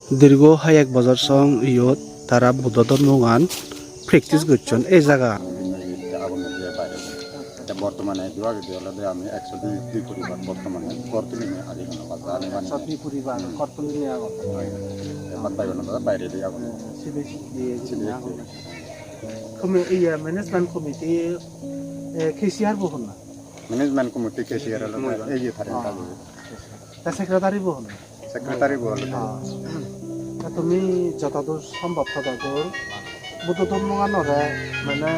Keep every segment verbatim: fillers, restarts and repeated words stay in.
Dirgo hoyek bojor song iyot tara Buddho dhormogan practice gocchon ei jaga. Te bortomane idu agede olode ami ekso dui, dui poribar bortomane ghor tulinei adi hono basta ani bani. Ekso dui poribar ghor tulinei agon. Te bad bagi olode bairedi agon. Sibe sibe sibe agon. Komi-, iya, management committee, eh, cashier bo honna? Management committee cashier olode ei ye tharen thago. Te secretary bo honna? Secretary bo olode. Ah. Te tumi jotodur sombhob totodur Buddho dhormoganore mane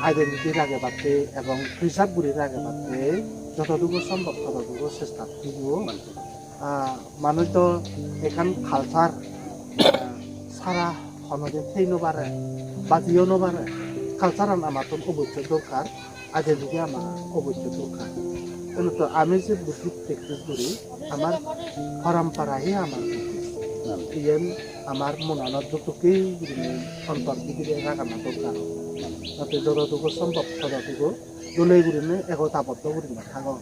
identity ragebatte ebong preserve guri ragebatte jotodur sombhob totodur chesta guribo. Ah, manuj do ekkan culture, ah, sara honodin thei no pare, bajiyo no pare. Culture-an amattun obossoi dorkar, identity ama obossoi dorkar. Kenu to ami je Buddhist practice guri, amar parampara hi amar Buddhist. Iyen amar monanot jottokkey gurinei ontor bidire ragana dorkar. Jate jotodugo sombhob totodugo dole gurinei egotaboddho gurinei thago.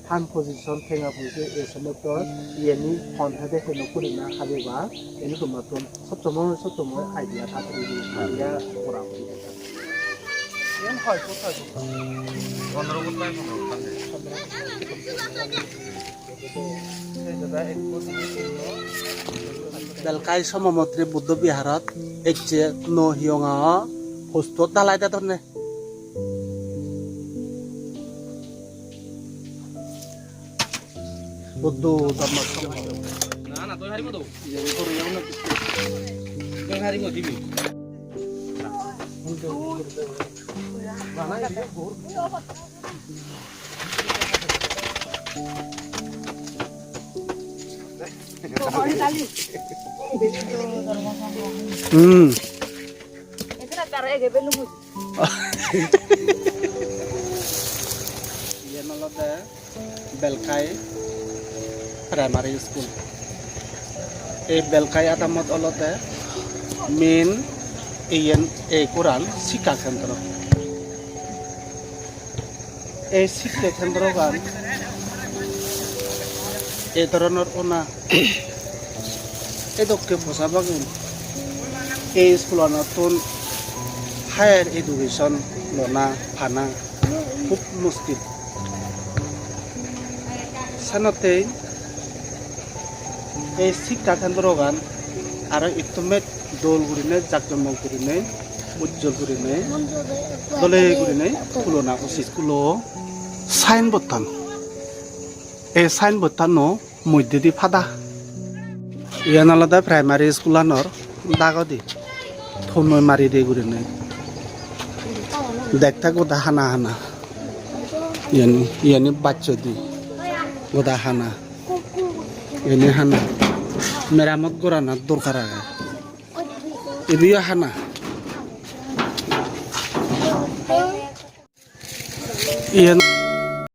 Fund position, tenga poise, ei somosto iyeni hon hede heno gurina habeba, iyeni tomattun sottomo sottomo idea thakle idea gora oi. Iyen hoi foot, hoi foot? Pondro foot bai pondro foot ande. Belkai Somamontri Buddho Biharot ecche nuo hiyonga post-ot dalai dedonne. Buddho Dhamma Sangha. Na, na, toi haribo to. Toi haribo dibi. Hmm. Iyen olode Belkai Primary School. Ei Belkai adamot olode main iyen ei goran sikka kendro. Ei sikke kendrogan ei dhoronor ona edokke posa bagun ei iskulanottun higher education lona pana hub muskil. Senottei ei sikka kendrogan aro ittumet dol gurinei, jakjomok gurinei, ujjol gurinei, dole gurinei tulona usit. Iskulo signboard-tan, ei signboard-tano moddedi pada. Iyan olode primary iskulanor dagodi, thonnoi maride gurinei. Dekte goda hana hana. Iyani, iyani bacchodi. Goda hana. Iyani hana. Meramot gorana dorkar age. Ibeyo hana. Iyen